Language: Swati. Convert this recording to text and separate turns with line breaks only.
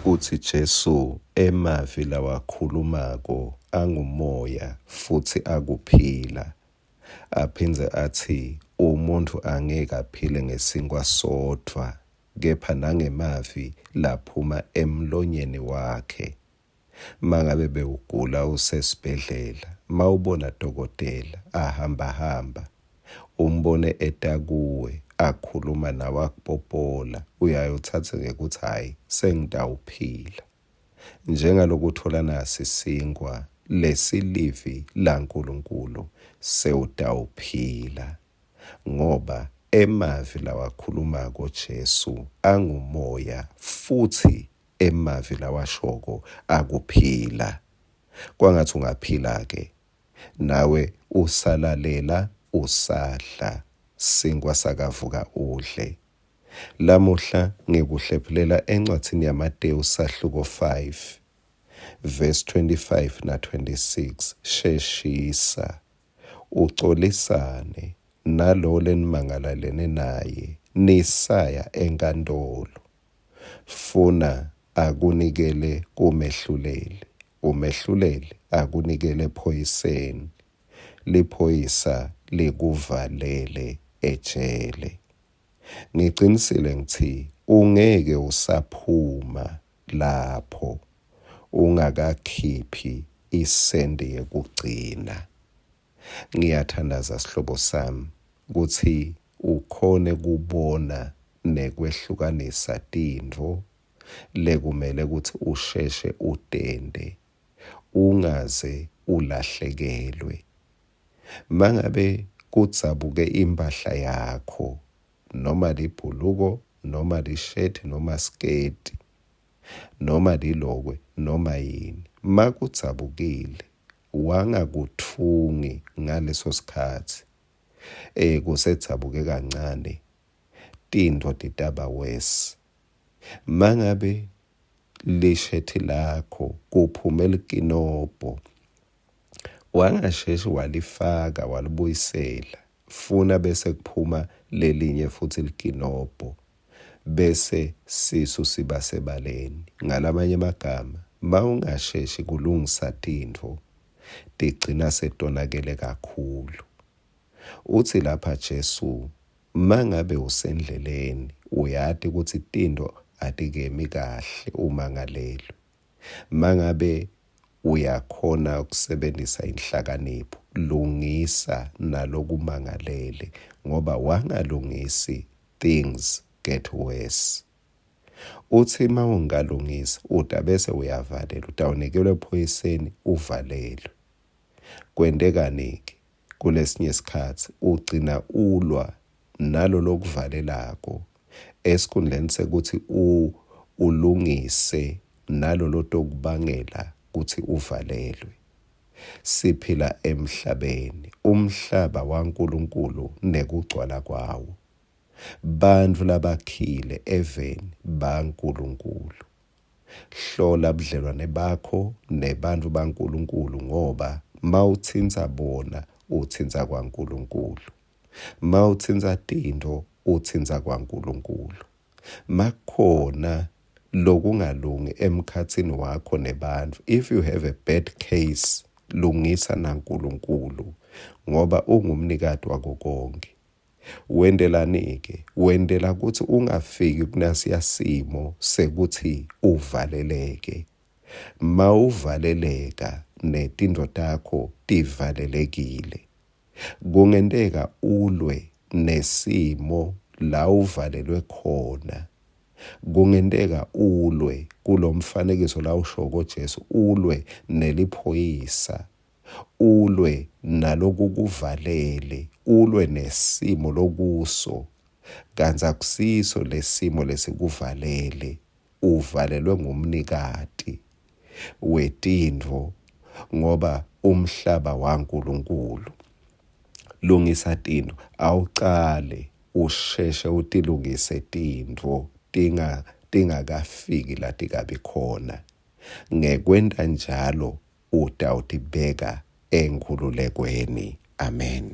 Utsi Jesu emavi lawakhulumako angumoya futsi akuphila. Aphindze atsi umuntfu angeke aphile ngesinkwa sodvwa kepha nangemavi laphuma emlonyeni wakhe. Mangabe bewugula usesibhedlela, mawubona dokotela ahambahamba, umbone eta kuwe akhuluma nawe akupopola, uyaye utsatse ngekutsi hhayi sengitawuphila. Njengaloku utfola nasi sinkhwa lesilivi laNkulunkulu sewutawuphila ngoba emavi lawakhulumako Jesu angumoya futsi emavi lawashoko akuphila. Kwangatsi ungaphila-ke nawe usalalela usadla sinkwa sakavuka udle. Lamuhla ngikuhlephulela encwadzini yaMatewu sahluko 5 verse 25 na 26 sheshisa ucolisane nalowo lenimangalalene naye nisaya enkantolo funa akunikele kumehluleli umehluleli akunikele ephoyiseni liphoyisa likuvalele ejele. Ngicinisile ngitsi ungeke usaphuma lapho ungakakhiphi isenti yekugcina. Ngiyathandaza sihlobo sami kutsi ukhone kubona nekwehlukanisa tintfo lekumele kutsi usheshe utente ungaze ulahlekelwe. Mangabe kudzabuke impahla yakho noma libhuluko noma lishethi noma siketi noma lilokwe noma yini, makudzabukile wangakutfungi ngaleso sikhatsi eh kusedzabuke kancane tintfo titaba worse. Mangabe lishethi lakho kuphume likinobho wangasheshi walifaka walibuyisela funa bese kuphuma lelinye futhi likinobho bese sisu siba sebaleni. Ngalamanye emagama mawungasheshi kulungisa tintfo tigcina setonakele kakhulu. Utsi lapha Jesu mangabe usendleleni uyati kutsi tintfo atikemi kahle umangalelwe. Mangabe uyakhona ukusebenzisa inhlakanipho lungisa nalokumangalele ngoba wangalungisi things get worse. Utsi mawungalungisi utabese uyavalelwa utawunikelwa ephoyiseni uvalelwe. Kwentekani-ke kulesinye sikhatsi ugcina ulwa nalo lokuvalelako esikhundleni sekutsi u ulungise nalo lotokubangela kutsi uvalelwe. Siphila emhlabeni, umhlaba waNkulunkulu nekugcwala kwawo. Bantfu labakhile eveni baNkulunkulu. Hlola budlelwane bakho nebantfu baNkulunkulu ngoba mawutsintsa bona utsintsa kwaNkulunkulu. Mawutsintsa tintfo utsintsa kwaNkulunkulu. Makukhona lokungalungi emkhatsini wakho nebantfu, if you have a bad case, lungisa naNkulunkulu ngoba ungumnikati wako konkhe. Wentelani-ke? Wentela kutsi ungafiki kunasiya simo sekutsi uvaleleke. Mawuvaleleka netintfo takho tivalelekile. Kungenteka ulwe nesimo la uvalelwe khona. Kungenteka ulwe kulomfanekiso lawushoko Jesu, ulwe neliphoyisa ulwe nalokukuvalele, ulwe nesimo lokuso, kantsi akusiso lesimo lesikuvalele, uvalelwe ngumnikati wetintfo ngoba umhlaba waNkulunkulu. Lungisa tintfo, awucale usheshe utilungise tintfo tinga tingakafiki latikabi khona. Ngekwenta njalo utawutibeka enkhululekweni. Amen.